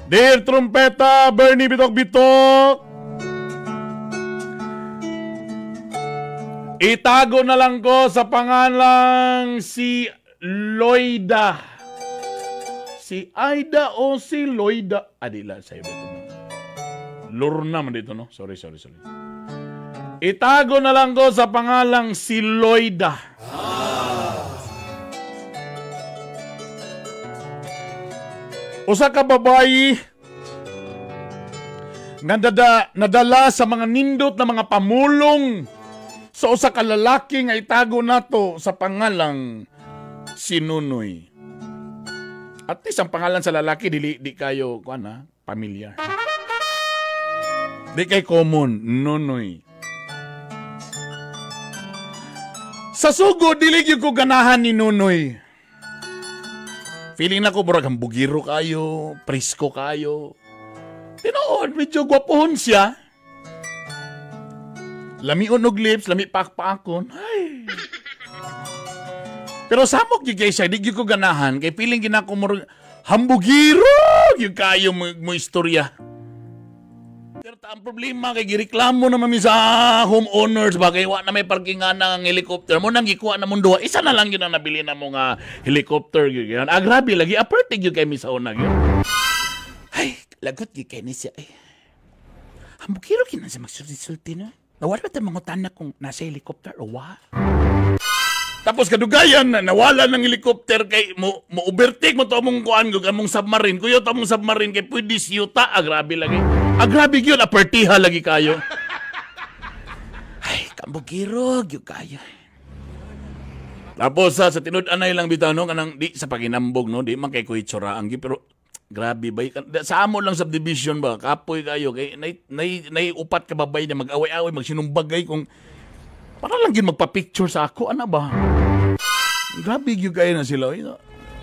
Dear Trumpeta, Bernie Bitok Bitok. Itago na lang ko sa pangalang si Loida. Si Aida o si Loida? Ah, di lang, sa'yo dito. No? Lorna man dito, no? Sorry. Itago na lang ko sa pangalang si Loida. Usa ka babayi nga nadala sa mga nindot na mga pamulong sa usa ka lalaki nga itago nato sa pangalang si Nunoy. At least ang pangalan sa lalaki dili di kayo kuan ha, pamilyar. Di kay common, Nunoy. Sa sugod dili gyud ko ganahan ni Nunoy. Feeling na ko murag hambugiro kayo, presko kayo. Tinuod medyo gwapohon siya. Lamion og lips, lami pakpaakon. Ay. Pero samok gyud kay siya, di gyud ko ganahan kay feeling gyud nako murag hambugiro gyud kayo mo istorya. Pero ang problema kay gireklamo naman mi sa homeowners ba kay wa na may parkingan ang helicopter mo nang gikuha na mong duha. Isa na lang gyud ang nabili na mo nga helicopter gyud. Ah, grabe lagi aperte gyud kay mi sa una gyud. Ay, lagot gyud kay ni siya. Ay. Hambugiro gyud na siya magsulti-sulti no. Nawala ba tayo mangutana kung nasa helicopter o wa? Tapos kadugayan na nawala ng helicopter kay mo overtake mo to among kuan gug among submarine. Kuyo to among submarine kay pwede siyuta. Ah, grabe lagi. Ah, grabe gyud apertiha lagi kayo. Ay, kambugiro gyud kayo. Tapos sa tinud-anay lang bitaw no kanang di sa paginambog no, di man kay ko itsura ang pero grabe ba sa amo lang subdivision ba kapoy kayo kay nay upat ka babay na mag-away-away magsinumbagay kung para lang gyud magpa-picture sa ako ana ba. Grabe gyud kayo na sila.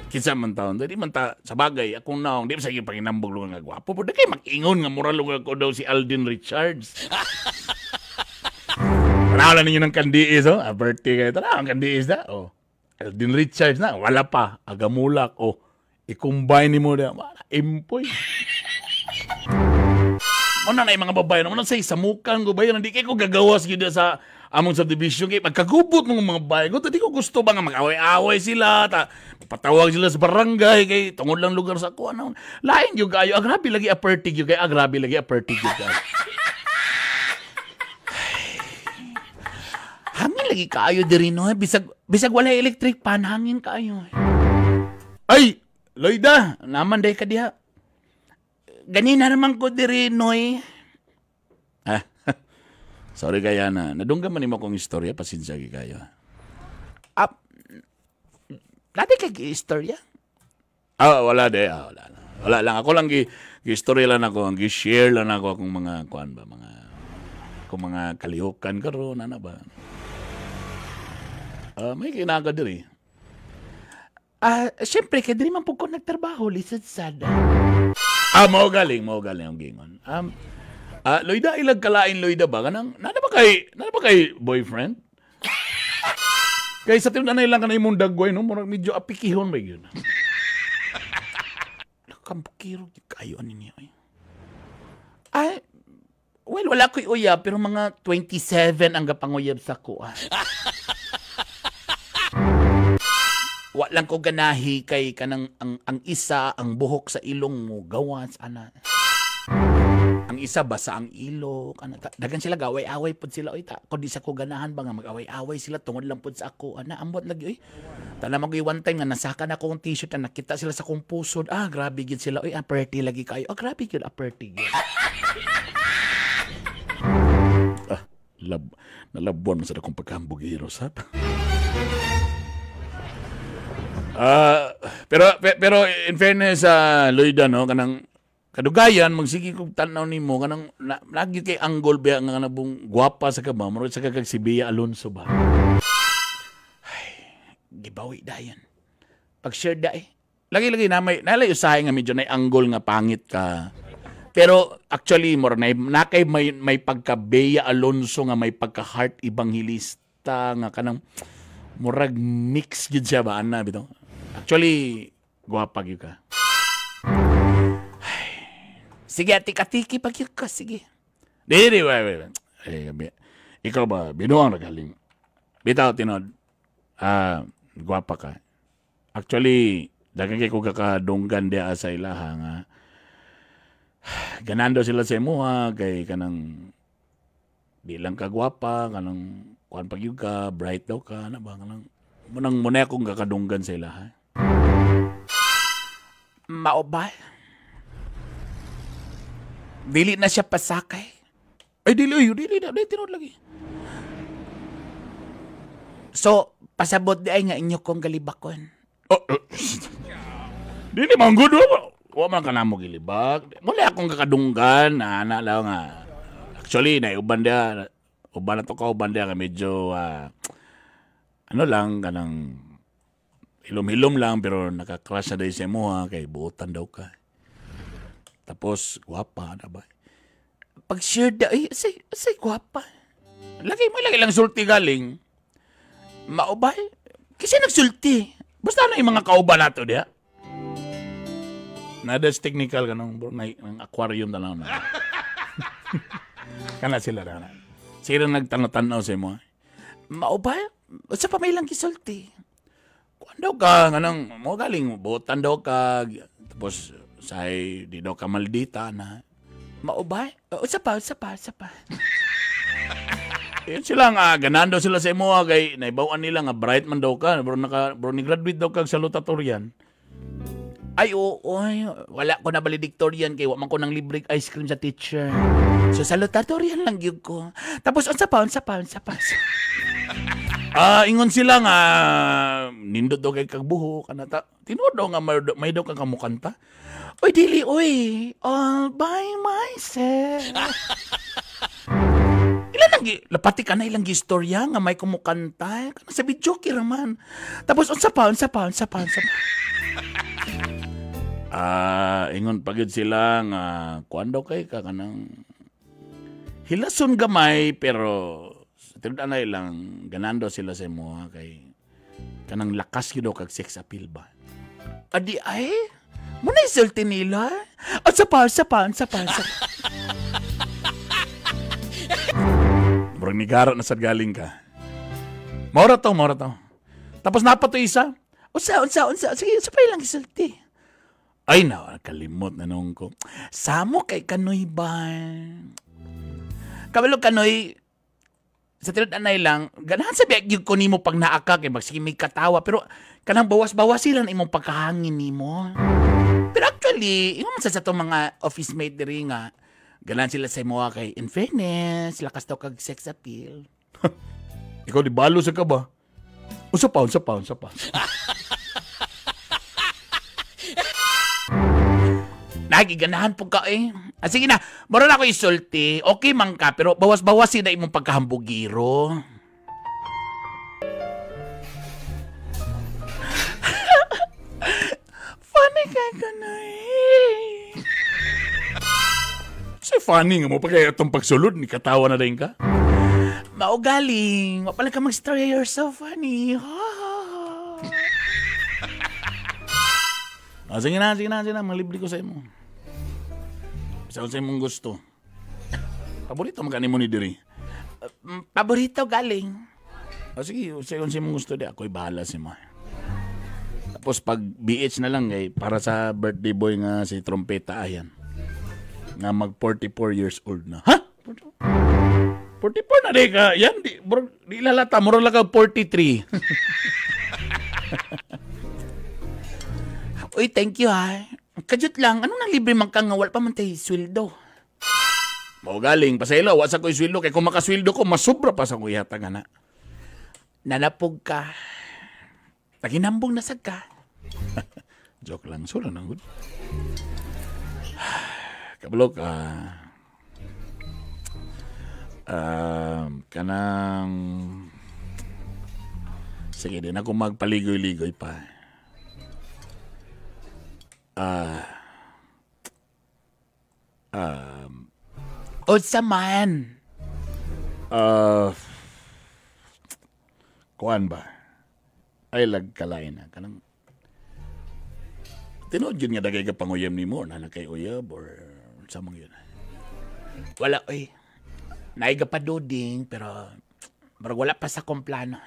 Kinsa man taon, di man ta sa bagay akong naong di sa gyud panginambog lugar nga gwapo. Pero di kay mag-ingon nga mura lugar ko daw si Alden Richards. Tanaw ninyo ng kandiis oh, birthday kayo. Tanaw ang kandiis na oh. Alden Richards na wala pa, agamulak oh. I-combine nimo na, wala impoy. Muna na yung mga babae, muna say samukan ko ba yun, hindi kayo ko gagawas gyud sa among subdivision kay pagkagubot ng mga babae ko, di ko gusto ba nga mag-away-away sila, ta patawag sila sa barangay kay tungod lang lugar sa ako ano. Lain gyud kayo, agrabe lagi apertig gyud kayo, agrabe lagi apertig gyud kayo. Hangin lagi kayo diri no, bisag wala electric pan, hangin kayo. Ay, Loida, naman day ka diha. Ganina naman ko diri, Noy. Ah, sorry kaya na. Nadunggan man nimo akong istorya, pasensya gyud kayo. Ah, dati kay istorya? Ah, wala de, ah, wala. Wala lang ako lang gi istorya lang ako, ang gi-share lang ako akong mga kuan ba, mga akong mga kalihukan karon ana ba. Ah, may kinaga diri. Ah, syempre kay diri man pud ko nagtrabaho lisod sad. Ah, mao galing ang gingon. Loida, ilag kalain Loida ba kanang nana ba kay boyfriend? Kay sa tinud-anay lang kanay imong dagway no, murag medyo apikihon ba gyud. Nakambukiro gyud kayo ani niya. Ay, well, wala ko'y uyab pero mga 27 ang gapanguyab sa ko. Ah. Wa lang ko ganahi kay kanang ang isa ang buhok sa ilong mo gawas ana. Ang isa basa ang ilok ana. Dagan sila gaway-away pud sila oy ta. Kun di sa ko ganahan ba nga mag-away-away sila tungod lang pud sa ako ana ambot lagi oy. Tanaman ko one time nga nasaka na akong t-shirt na nakita sila sa akong pusod. Ah, grabe gyud sila oy, aperty lagi kayo. Ah, grabe gyud aperty gyud. Ah, nalabuan man sa akong pagkambugiro sab. Pero in fairness sa Loida no kanang kadugayan magsige kog tan-aw nimo kanang lagi kay anggol ba nga kanang gwapa sa ka ba murag sa kag si Bea Alonso ba. Ay, gibawi dayon. Pag share da eh. Lagi-lagi na may nalay usahay nga medyo nay anggol nga pangit ka. Pero actually murag na kay may pagka Bea Alonso nga may pagka heart evangelista nga kanang murag mix gyud siya ba ana bitaw. Actually, gwapa gyud ka. Ay, Sige, atik-atiki pag yun ka. Sige. Di, di, wait, wait. Eh, ikaw ba, binuang nagaling. Bitaw, tinod. Ah, gwapa ka. Actually, daghan kay ko kakadunggan diya sa ilaha nga ganando sila sa imuha kay kanang di lang ka gwapa, kanang kuan pag ka, bright daw ka, na ba, kanang munang muna akong kakadunggan sa ilaha. Mao ba? Dili na siya pasakay. Ay, dili, oy, dili na, dili, tinuod lagi. So, pasabot di ay nga inyo kong galibakon. Oh, oh. Dili man good, wa. Wa man ka namo gilibak. Mula akong kakadunggan, na ana lang nga. Actually, na uban dia, uban na to ka, uban dia nga medyo, ano lang, kanang hilom-hilom lang, pero naka-crush na dahil sa imo, ha, kay buotan daw ka. Tapos, gwapa na ba? Pag sure da, ay, say, gwapa. Lagi mo, lagi lang sulti galing. Maubay? Kasi nagsulti. Basta na yung mga kauban nato diha. Nada technical kanang ng aquarium na lang na. Kana sila na. Sila nagtanaw-tanaw sa imo. Maubay? Sa pa may lang gisulti. Kuan daw ka, kanang mo galing, buotan daw ka. Tapos, say, di daw ka maldita na. Maubay? Usa pa, usa pa, usa pa. Yun sila nga, ganahan daw sila sa imo, kay naibawan nila nga bright man daw ka, bro, naka, bro, ni-graduate daw kag salutatorian. Ay, oo, ay, wala ko na valedictorian kay wa man ko ng libre ice cream sa teacher. So, salutatorian lang gyud ko. Tapos, unsa pa, unsa pa, unsa pa. Ah, ingon sila nga, nindot daw kay kagbuho, kanata. Tinuod daw nga, may daw kang kamukanta. Uy, dili, uy. All by myself. Ilan ang lapati ka na ilang gistorya nga may kumukanta. Kanang sa video kira man. Tapos, unsa pa, unsa pa, unsa pa, unsa pa. Ah, ingon pagid sila nga kuan daw kay ka kanang hilason gamay, pero sa tinud anay lang ganan daw sila sa imo kay kanang lakas gyud daw kag sex appeal ba. Adi ay, muna isulti nila. Unsa pa, unsa pa, unsa pa, unsa pa. Murag nigara na sad galing ka. Maura to, maura to. Tapos napa to isa. Unsa, unsa, unsa. Sige, unsa pa ilang isulti. Ay, na, kalimot na noon ko. Samo kay Kanoy ba? Kabalo Kanoy, sa tinud anay lang, ganahan sa biag yung ko nimo pag naa ka, kay magsige may katawa, pero kanang bawas-bawas sila na imong pagkahangin nimo. Pero actually, ingon man sa itong mga office mate diri nga, ganahan sila sa imo kay in fairness, lakas daw kag sex appeal. Ikaw di balo sa ka ba? Unsa pa, unsa pa, unsa pa. Nagiganahan po ka eh. Ah, sige na, mura na ako isulti. Okay man ka, pero bawas-bawasin na imong pagkahambugiro. Funny kay ka na eh. Sa funny nga mo pa kaya itong pagsulod, ni katawa na din ka. Maugaling, wapala ka mag-story, you're so funny. Ha, ha, ha. Ah, sige na, sige na, sige na, malibre ko sa imo. Sa sa imong gusto. Paborito man kanimo ni diri. Paborito galing. Ah, sige, sa imong gusto di ako'y bahala sa imo. Tapos pag BH na lang kay para sa birthday boy nga si Trompeta ayan. Nga mag 44 years old na. Ha? 44 na di ka. Yan di bro, di lalata mura lang ka 43. Uy, thank you ha. Kajut lang, anong nang libre man ka nga wala pa man tayo sweldo? Mao galing, pasaylo, wa sa ko'y sweldo. Kay kung makasweldo ko, masubra pa sa ko'y hatag, ana. Nanapog ka. Naginambong na sad ka. Joke lang, sula nang good. Kabalo ka. Kanang... Sige, di na ako magpaligoy-ligoy pa. Unsa man? Kuan ba? Ay, lagkalain na. Kanang, tinuod yun nga dagay ka panguyam ni mo, na kay uyab or Sa mga yun. Wala, oy. Naiga pa duding, pero wala pa sa akong plano.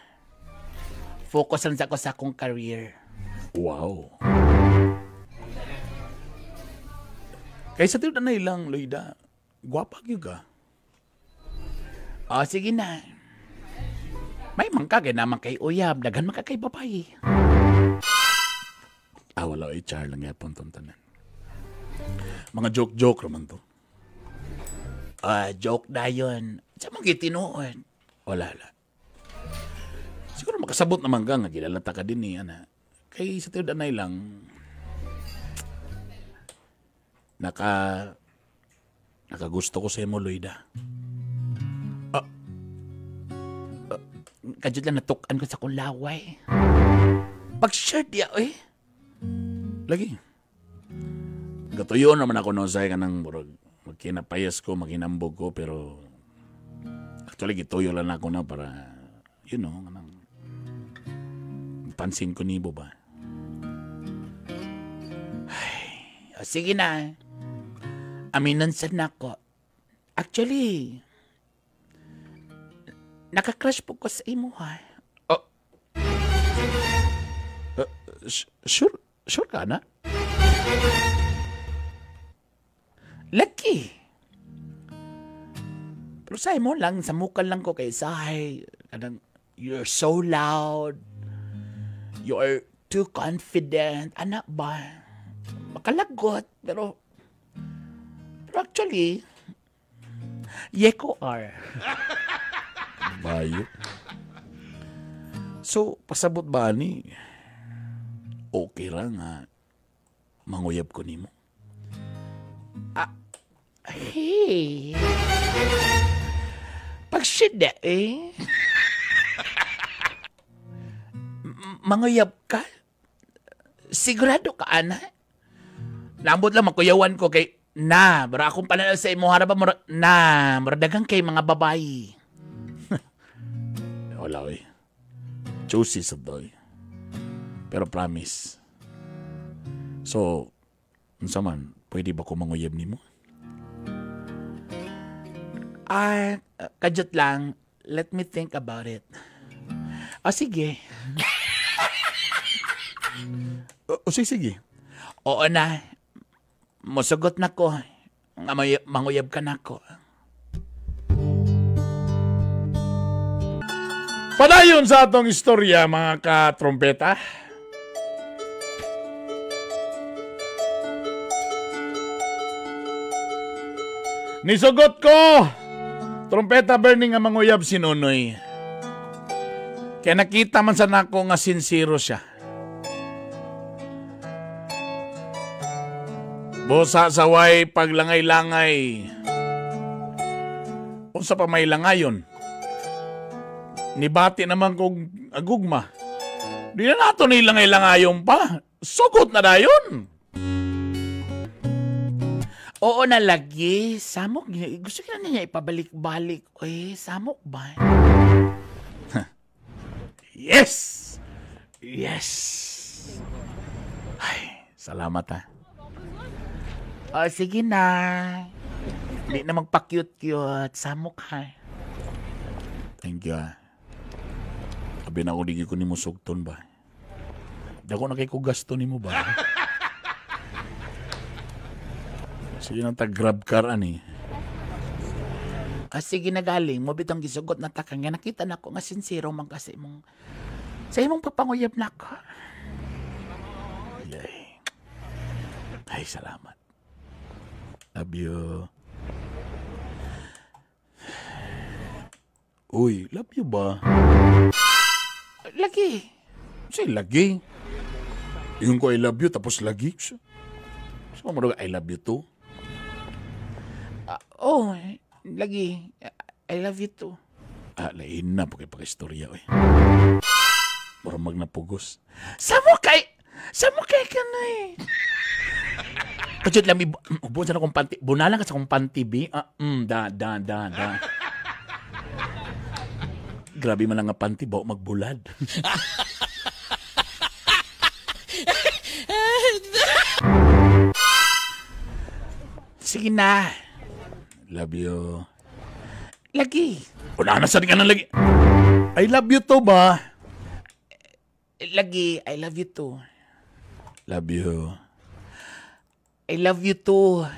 Focus lang sa ako sa akong career. Wow. Kaysa tiyo na ilang, Loida, gwapa gyud ka. O, sige na. May mangka, kay naman kay uyab, daghan man ka kay babae. Ah, wala, oy, char lang yapon tong tanan. Mga joke-joke raman to. Ah, joke na yun. Sa mga tinuod. Wala, wala. Siguro makasabot naman ka nga, gilalata ka din eh, ana. Kay sa tiyo na lang, nakagusto ko sa imo, Loida. Kadyot lang natukan ko sa kong laway. Pag-shirt ya, oy. Lagi. Gatuyon naman ako no, say ka ng murag, magkinapayas ko, maghinambog ko, pero actually, gituyo lang ako na para, you know, kanang pansin ko nibo ba? Ay, o, sige na. Aminan sa nako. Actually, nakakrush po ko sa imo, ha? Oh. Sure, sure ka na? Lucky. Pero sa imo lang, sa mukha lang ko kay Sahay, kanang, you're so loud, you're too confident, anak ba? Makalagot, pero actually, yeko are. Bayo. So, pasabot ba ni? Okay ra nga, manguyab ko nimo. Ah, hey. Pag-shit na eh. Manguyab ka? Sigurado ka, ana? Lambot lang, magkuyawan ko kay, na, bara akong pananaw sa imo, harap ba, na, maradagang kay mga babae. Wala, eh. Choosy sa doy. Pero promise. So, unsa man, pwede ba ko manguyab nimo? Ah, kadyot lang. Let me think about it. O, sige. O, sige. Oo na. Musugot na ko. Manguyab ka na ko. Padayon sa atong istorya, mga katrompeta. Nisugot ko! Trompeta Bernie nga manguyab si Nonoy. Kaya nakita man sa nako nga sincero siya. Busa saway paglangay-langay. Unsa pa may langayon? Nibati naman kong agugma. Di na nato nilangay-langayon pa. Sugot na dayon. Oo na lagi. Samok. Gusto ka na niya ipabalik-balik. Oy, samok ba? Yes! Yes! Ay, salamat ha. O, sige na. Hindi na magpa-cute-cute. Samok ha. Thank you ha. Sabi na ako, di ko ni mo sugton ba? Dako na kay ko gasto ni mo ba? Sige nang tag-grab car ani. Ah, sige na galing. Mo bitong gisugot na takang. Nga nakita na ko nga sincero man kasi mong sa imong papanguyab na ko. Ay, ay salamat. Love you. Uy, love you ba? Lagi. Kasi lagi. Yung ko I love you tapos lagi. So, mo I love you too? Oh, lagi. I love you too. Ah, lain na po kay pakistorya. Oy. Murag magnapugos. Samo kay ka na eh. Kajut lang, ubuan sa akong panty. Bunalan ka sa akong panty, B. Ah, da, da, da, da. Grabe man lang nga panty, bawa magbulad. Sige na. Love you. Lagi. Una na sa ka na lagi. I love you to ba? Lagi, I love you too. Love you. I love you too.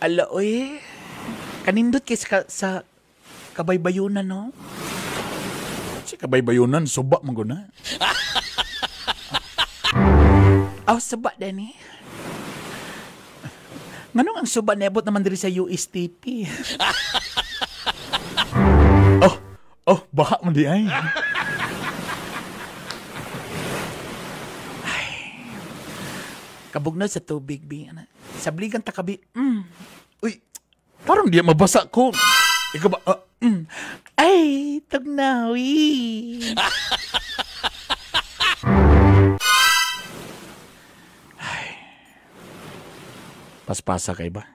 Ala, oy. Kanindot kay sa kabaybayunan, no? Sa kabaybayunan, suba man guna. Aw, suba, Danny. Nganong ang suba naabot naman diri sa USTP? Oh, baha man di ay. Ay. Kabugnaw sa tubig, bi. Sabligan ta kabi. Uy, parang di mabasa ko. Ikaw ba? Ay, tugnaw, eh. Ay. Paspasa kay ba?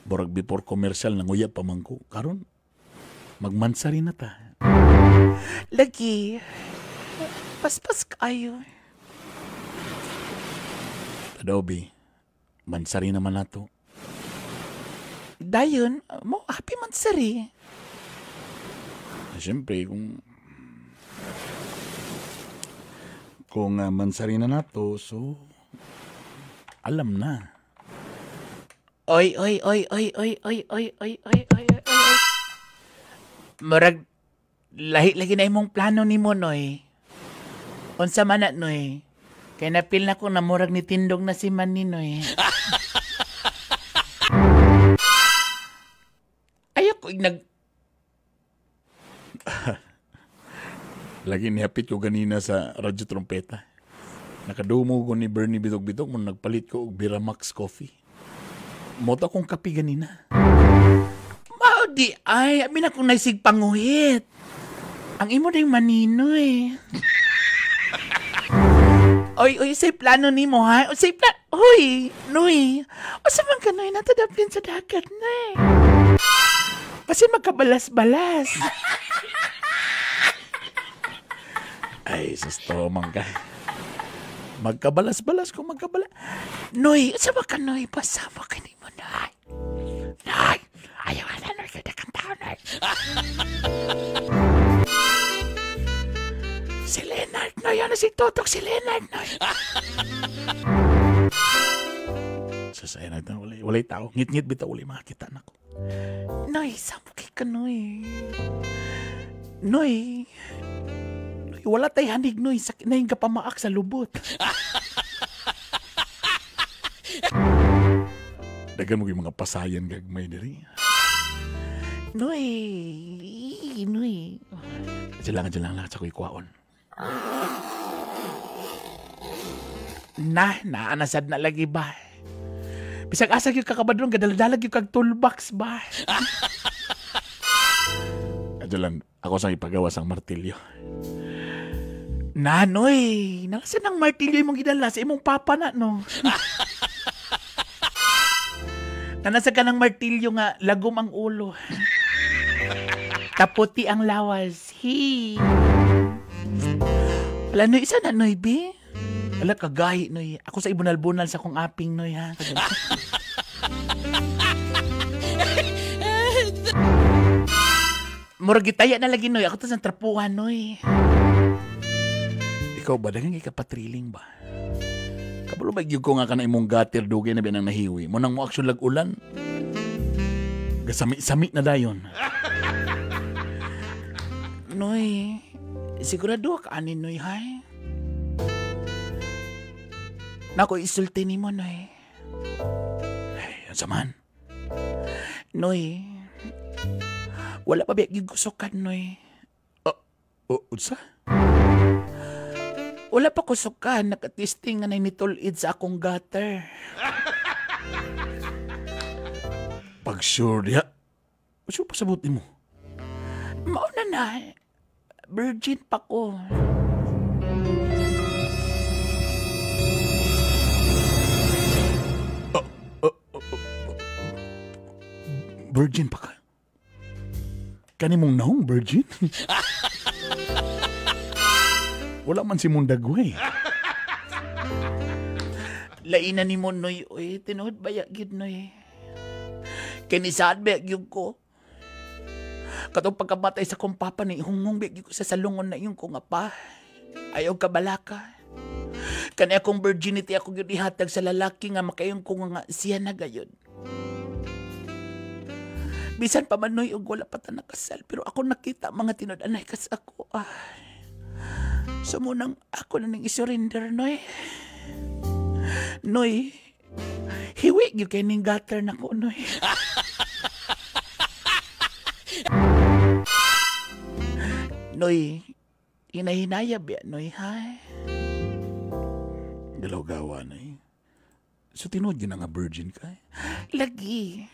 Borag before commercial nanguyab pa man ko. Karon, magmansari na ta. Lagi, paspas kayo. Adobe, mansari naman nato. Dayon, mo happy mansari. Siyempre, kung mansari na nato, so alam na. Oy, oy, oy, oy, oy, oy, oy, oy, oy, oy, oy, oy. Murag, lahi-lagi na imong plano ni mo, Noy. Unsa man na, Noy. Kaya napil na ko na murag ni Tindog na si Manny, Noy. Ayoko, nag... Lagi nihapit ko ganina sa Radyo Trompeta. Nakadumo ko ni Bernie Bitog-Bitog mo nagpalit ko og Biramax Coffee. Mota kong kape ganina. Mao di ay, amin akong naisig panguhit. Ang imo na yung manino eh. Oy, oy, say plano ni mo ha? Say plano, oy, Noy. O sa man ka, Noy, natadaplin sa dagat na eh. Kasi magkabalas-balas. Ay, susto man ka. Magkabalas-balas kung magkabala. Noy, sa ba ka, Noy? Pasama ka ni mo, Noy. Noy, ayaw na, Noy. Kaya kang tao, Noy. Si Leonard, Noy. Ano si Totok? Si Leonard, Noy. Sasaya na ito. Walay tao. Ngit-ngit bitaw walay makakita na ko. Noy, samukay ka, Noy. Noy. Noy, wala tay hanig, Noy. Sakit na yung kapamaak sa lubot. Dagan mo yung mga pasayan gagmay diri. Noy, Noy. Diyan lang sa kuy kwaon. Na, naanasad na lagi ba? Bisag asa gyud kakabadrong gadaladalag gyud kag toolbox ba? Diyan lang, ako sang ipagawa sang martilyo. Na, Noy, nasa nang martilyo imong gidala sa imong papa na, no? Nanasa ka ng martilyo nga lagom ang ulo. Taputi ang lawas. Hi. Ala, Noy, isa na, Noy, bi? Ala, kagahi, Noy. Ako sa ibunal-bunal sa kong aping, Noy, ha? Murag gitaya na lagi, Noy. Ako to sa trapuhan, Noy. Ikaw ba? Dagang ikapatriling ba? Kabalo ba gyud ko nga ka na imong gutter dugay na binang nahiwi? Mo nang mo action lag ulan. Gasami-sami na dayon. Noy, sigurado ka ani, Noy, hay? Nako, isulti ni mo, Noy. Ay, ang saman. Noy, wala pa biya gigusukan, Noy. Unsa? Wala pa kusukan, nakatisting nga na nitulid sa akong gutter. Pag sure diha, sure pa sabot nimo. Mauna na, virgin pa ko. Virgin pa ka? Kani mong naong virgin? Wala man si mong dagway. Laina ni mo, Noy. Uy, tinuod ba gyud, Noy? Kinisaad ba gyud ko? Katong pagkamatay sa kong papa ni hungong ba gyud ko sa salungon na iyong ko nga pa. Ayaw kabalaka. Kani akong virginity ako gyud ihatag sa lalaki nga makayong ko nga siya na gayon. Bisan pa man, Noy, og wala pa ta nakasal, pero ako nakita mga tinud-anay kas ako. Ay. So munang ako na ning isurrender, Noy. Noy, hiwi gyud kay ning gutter nako, Noy. Noy, hinahinaya biya, Noy, ha? Galaw-gawa na eh. So tinuod yun nga virgin ka eh? Lagi.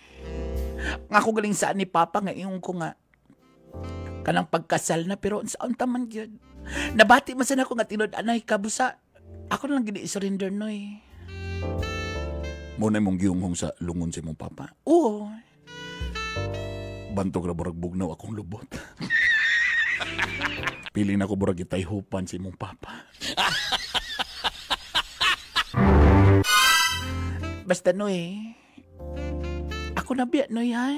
Nga ako galing saan ni Papa nga iyong ko nga kanang pagkasal na pero saan taman yun. Nabati man sana ako nga tinuod anay kabusa. Ako na lang gini surrender, Noy. Muna mong giyunghong sa lungon si mong papa? Oo. Bantog ra burag bugnaw akong lubot. Pili na ko burag itayhupan si mong papa. Basta, Noy. Ako na biya, Noy, ha?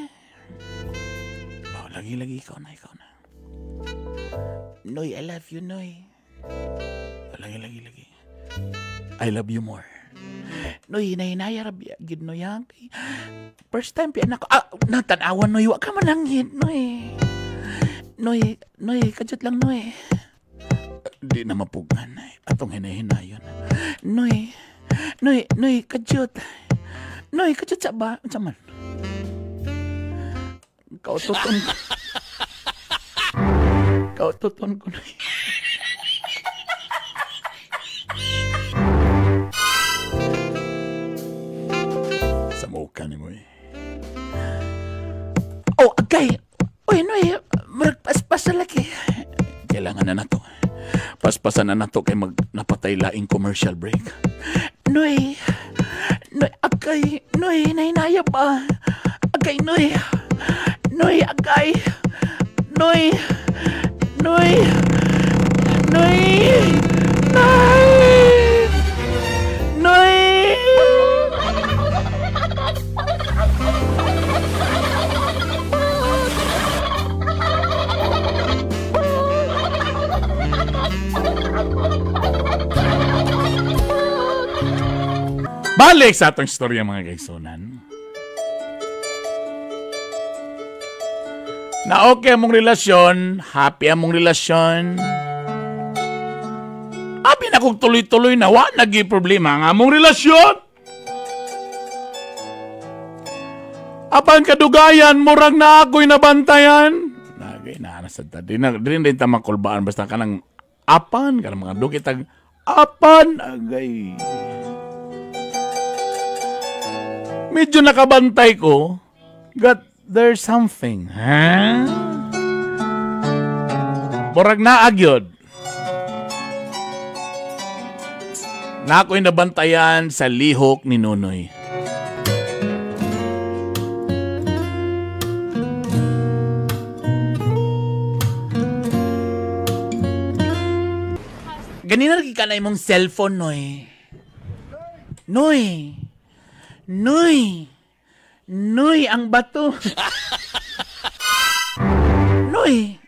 Oh, lagi-lagi, ikaw na, ikaw na. Noy, I love you, Noy. Lagi, lagi, lagi. I love you more. Noy, hinahinaya rabiya. Gid, Noy, ha? First time, piyan ako. Ah, natanawan, Noy. Wa ka mananghid, Noy. Noy, Noy, kadyot lang, Noy. Di na mapugan. Atong hinahinayon. Noy, Noy, Noy, kadyot. Noy, kadyot sa ba? Unsa man? Kaututon ko. Kaututon ko, Noy. Sa mukha ni mo eh. Oh, agay! Uy, Noy, maragpaspas na lagi. Kailangan na nato. Paspasan na nato kay mag napatay laing commercial break. Noy, Noy, agay, Noy, nahinaya ba? Agay, Noy, Noy, agay, Noy, Noy, Noy, Noy, Noy. Balik sa atong istorya, mga kaigsunan. Na okay among relasyon, happy among relasyon. Abi na kung tuloy-tuloy na wa nagi problema ang among relasyon. Apan kadugayan, murag na ako'y nabantayan. Nagay na na sa ta. Di na din ta makulbaan basta kanang apan kanang mga dukit tag apan agay. Medyo nakabantay ko, got there's something, huh? Murag na agyod. Na ako'y nabantayan sa lihok ni Nonoy. Ganina lagi ka na imong cellphone, Noy. Noy. Noy. Noy, ang bato. Noy.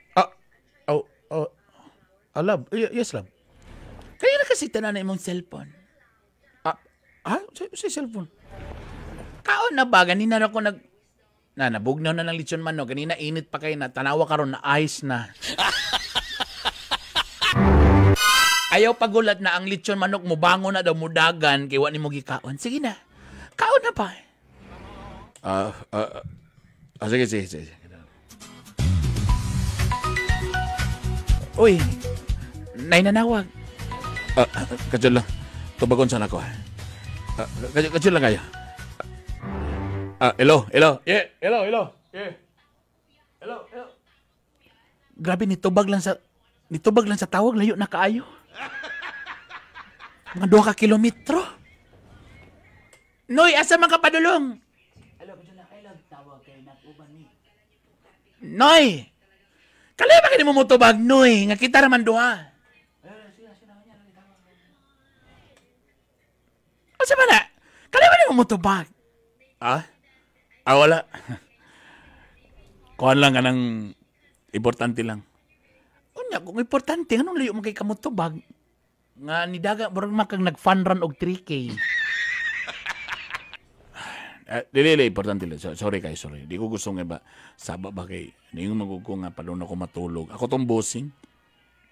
Love. Yes, love. Kaya na kasi tanan na imong cellphone. Sa cellphone? Kaon na ba? Ganina na ako nag... Na, nabugnaw na ng lechon manok. Ganina init pa kayo na. Tanawa karon na ice na. Ayaw pagulat na ang lechon manok mubango na daw mudagan kay wa nimo gikaon. Sige na. Kaon na pa. Sige, sige, sige. Uy, nainanawag. Kadyo lang. Tubagon sana ko. Kadyo lang kayo. Hello, hello. Yeah, hello, hello. Yeah. Hello, hello. Grabe, nitubag lang sa tawag, layo na kaayo. Mga 2 ka kilometro. Noy, asa man ka padulong? Hello, kadyo lang. I love tawag kay nakuban ni. Noy! Kalay ba kini mo motobag, Noy? Nga kita raman duha. Asa ba na? Kalay ba ni mo motobag? Ah? Ah, wala. Kuhan lang ka ng importante lang. Unya, kung importante, anong layo mo kay kamotobag? Nga ni daga, murag makang nag-fun run og 3K. Dili, importante lang. Sorry kayo, sorry. Di ko gusto nga ba, saba ba kay, niyo magugo nga, paluna ko matulog. Ako tong bossing.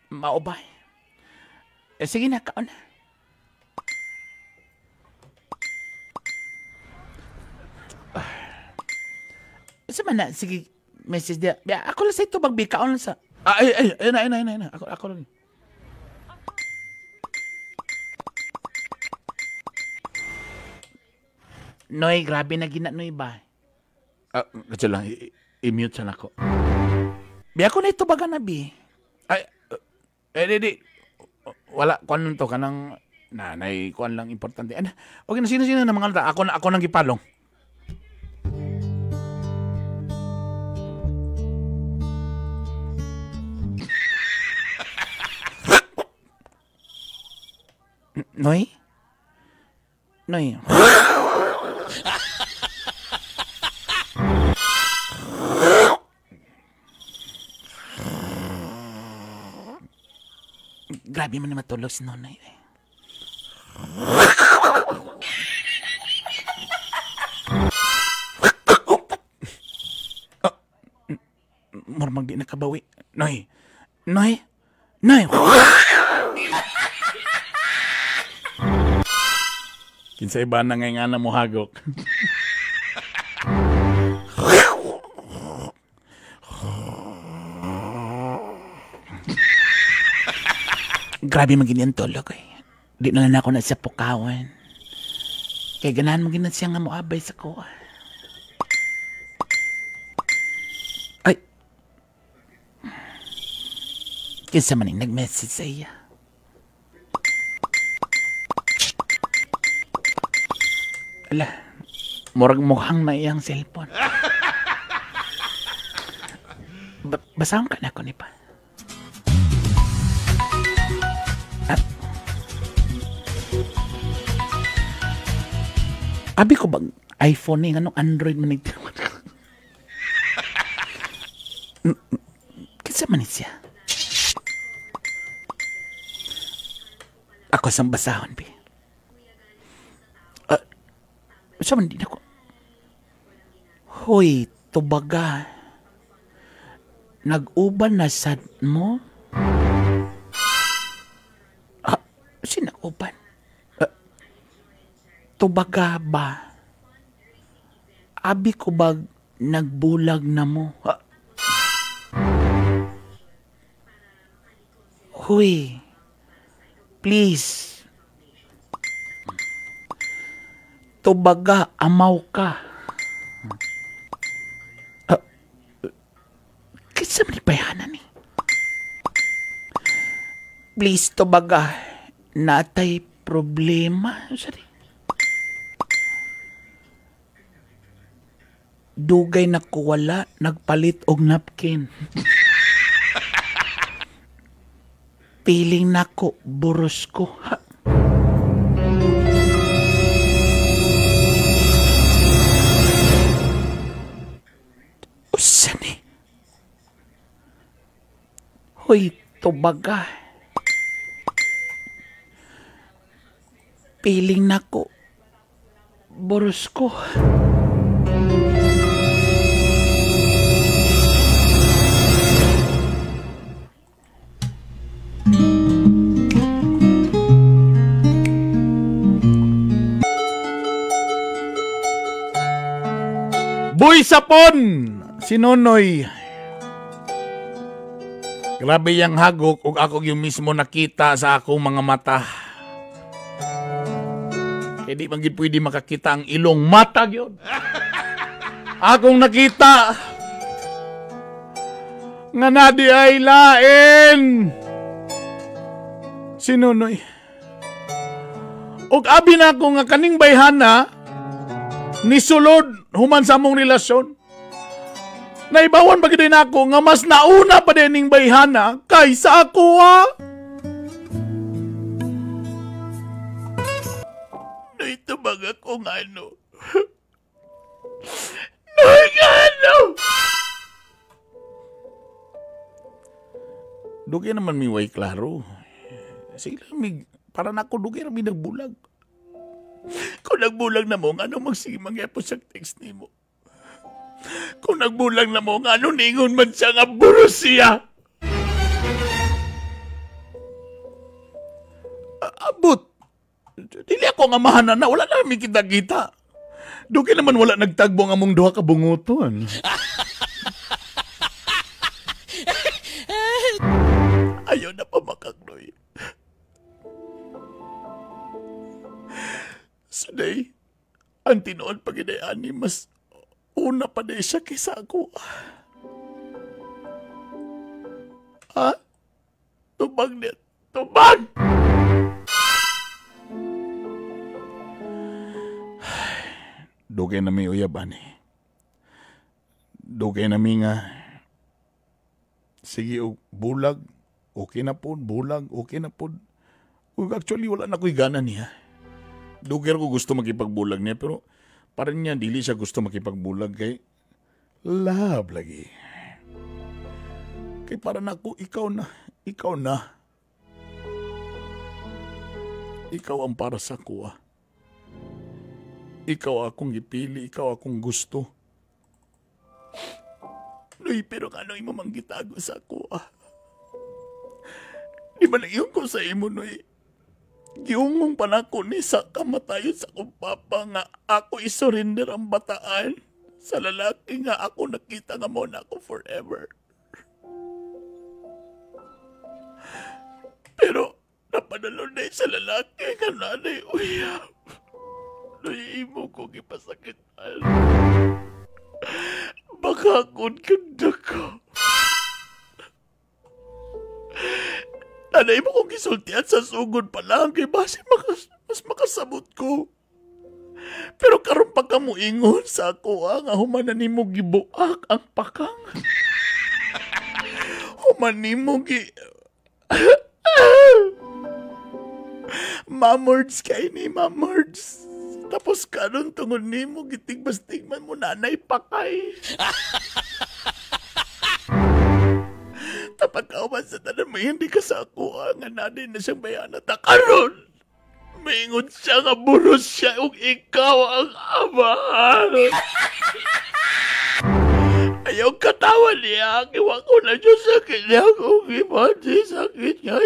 Mao ba? Eh, sige na, kaon na. Sa man na, sige, message dia. Ako lang sa ito, bagbi, kaon lang sa... Ah, ay, ay, ay, ay, ay, ako lang. Noy, grabe na gina, Noy ba? Ah, kasi lang, i-mute sana ako. Bi, ako na ito baga na, bi. Ay, di, wala, kuan to, kanang, nanay, kuan lang, importante. Ano, okay na, sino-sino na mga alta? Ako nang gipalong. Noy? Noy? Grabe man na matulog si Nonoy. Murmag di nakabawi. Noy! Noy! Noy! Kinsa iba na ngay nga na mohagok. Grabe man gini ang tulog eh. Di na lang ako na sa pukawan. Kaya ganahan mo gina siya nga moabay sa kuha. Ay! Kinsa man yung nag-message sa iya. Ala, murag mukhang na iyang cellphone. Basahon ka na ako ni pa. Ah. Abi ko bang iPhone ni anong Android man ito? Kinsa man siya? Ako sang basahon, bi. Sa man din ako. Hoy, tubaga. Nag-uban na sad mo? Ah, sinag-uban? Tubaga ba? Abi ko ba nagbulag na mo? Ah. Hoy, please. Tubaga, amaw ka. Kinsa man ipayanan ni? Please, tubaga, natay problema. Sorry. Dugay na ko wala, nagpalit og napkin. Piling nako, buros ko. Ha? Usa ni? Hoy, tubaga. Piling nako, boros ko. Boy Sapon, si Nonoy. Grabe yang hagok ug ako yung mismo nakita sa akong mga mata. Kaya di man gid pwede makakita ang ilong mata gyud. Akong nakita nga nadi ay lain si Nonoy. Ug abi na ako nga kaning bayhana nisulod human sa among relasyon. Naibawan pa gid nako nga mas nauna pa din ning bayhana kaysa ako ah. Noy, tubag ako nga ano. Noy, nga ano! Dugay naman mi way klaro. Sige lang, para na ako dugay na mi nagbulag. Kung nagbulag na mo, ano magsige mangyapos sa text nimo? Kung nagbulag na mo, ano ningon man siya nga buros siya? Abot. Dili ako nga mahanan na, wala na mi kita-kita. Dugay naman wala nagtagbo ang among duha ka bunguton. Ayaw na pa makagnoy. Saday, ang tinuod pag inayani, mas una pa na siya kaysa ako. Ha? Tubag niya. Tubag! Dugay na mi uyab, ani. Dugay na mi nga. Sige, bulag. Okay na po. Bulag. Okay na po. Actually, wala na ko'y gana niya. Dugay ko gusto makipagbulag niya, pero parang niya, dili siya gusto makipagbulag kay love lagi. Kay para na ako, ikaw na, ikaw na. Ikaw ang para sa kuha. Ikaw akong gipili, ikaw akong gusto. Noy, pero ano imo manggitago sa kuha? Di ba nag-iyon ko sa imo, Noy? Giungong pa na ako ni sa kamatayon sa akong papa nga ako isurrender ang bataan sa lalaki nga ako nakita nga mo na ako forever. Pero napadalo na sa lalaki nga nanay uyab. Noy, imo ko gipasakitan. Baka akong ganda ko. Nanay mo kong gisultian sa sugod pa lang kay base mas makasabot ko. Pero karon pa ka mo ingon sa ako nga human na nimo gibuak ang pakang. Human nimo gi Mamords kay ni mamords. Tapos karon tungod nimo gitigbas-tigman mo nanay pakay. Tapag kauban sa tanan may hindi ka sa ako nga nanay na siyang bayana ta karon. Maingon siya nga buros siya ug ikaw ang ama. Ayaw katawa niya, iwa ko na Diyos sakit niya kung ibati sakit niya.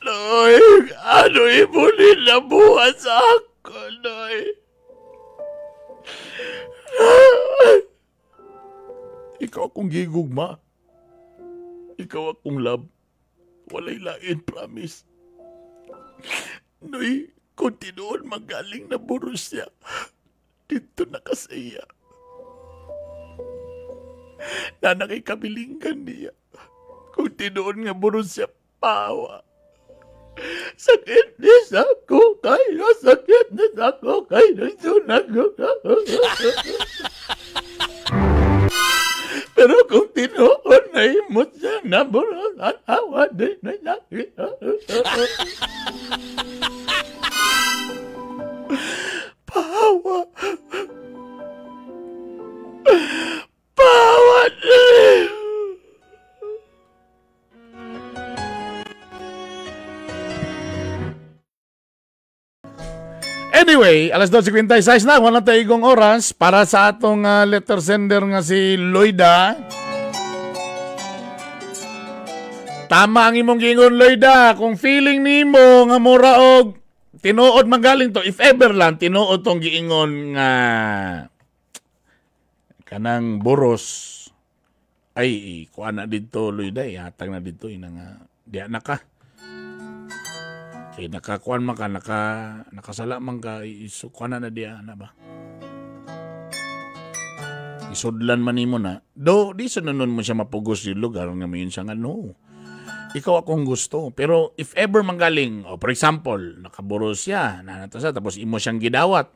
Noy, ano imo nila buhat sa ako, Noy? Ikaw akong gigugma. Ikaw akong love. Walay lain, promise. Noy, kung tinuon magaling na buros siya, dito na kasaya. Nanakikabilinggan niya. Kung tinuon nga buros siya, pawa. Sakit ni sa ako kayo, sakit ni sa ako kayo, sunag ko. Pero kung tinuon na imot siya na buros at awa din na sakit. Pawa. Pawa na. Anyway, alas 12:56 na, wala tayo igong oras para sa atong letter sender nga si Loida. Tama ang imong giingon, Loida. Kung feeling nimo nga mura og tinuod magaling to, if ever lang tinuod tong giingon nga kanang boros, ay kuha na dito, Loida, ihatag na dito ina nga diya na ka. Kay nakakuan man ka, nakasala man ka, isukuan na diya, na ba? Isudlan man nimo na. Do, di sa nun mo siya mapugos yung lugar nga mayon siya nga no. Ikaw akong gusto. Pero if ever manggaling, oh, for example, nakaburo siya, nanato siya, tapos imo siyang gidawat.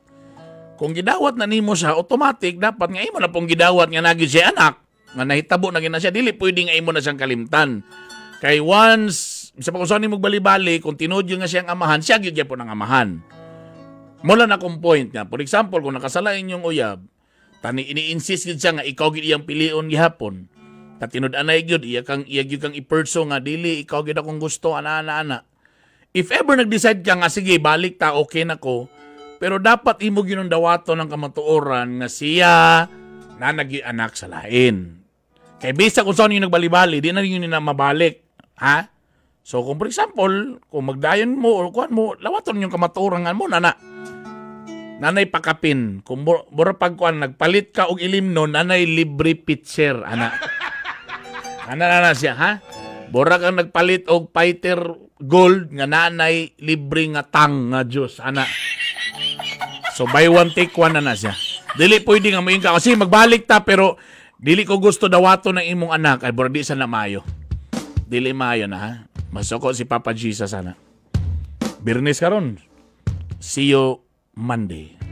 Kung gidawat na nimo siya, automatic, dapat nga imo na pong gidawat nga nagyud siya anak, nga nahitabo na gina siya, dili pwede nga imo na siyang kalimtan. Kay once, sa pag ni bali-bali, kung tinuod nga siyang amahan, siya gyud gyapon ang amahan. Mula na akong point nga. For example, kung nakasala inyong uyab, tani ini-insist gyud siya nga ikaw gyud iyang pilion gihapon. Ta tinud anay gyud iya kang iya gyud kang i-pursue nga dili, ikaw gyud akong gusto, ana ana ana. If ever nag-decide ka nga sige, balik ta, okay na ko, pero dapat imo gyud dawaton ng kamatuoran nga siya na nagi anak sa lain. Kay bisa kung saan yung nagbali-bali, di na yun na mabalik. Ha? So kung for example, kung magdayon mo or kuan mo, lawaton yung kamatuoran nga mo na nanay pakapin. Kung mura pag kuan, nagpalit ka og ilim no, nanay libre pitcher, ana. Ana na na siya, ha? Bora kang nagpalit og fighter gold nga nanay libre nga tang nga juice, ana. So buy one take one na na siya. Dili pwede nga moingon ka kasi magbalik ta pero dili ko gusto dawato ng imong anak ay bora di sa na maayo. Dili maayo na, ha. Masuko si Papa Jesus ana. Birnes karon. See you Monday.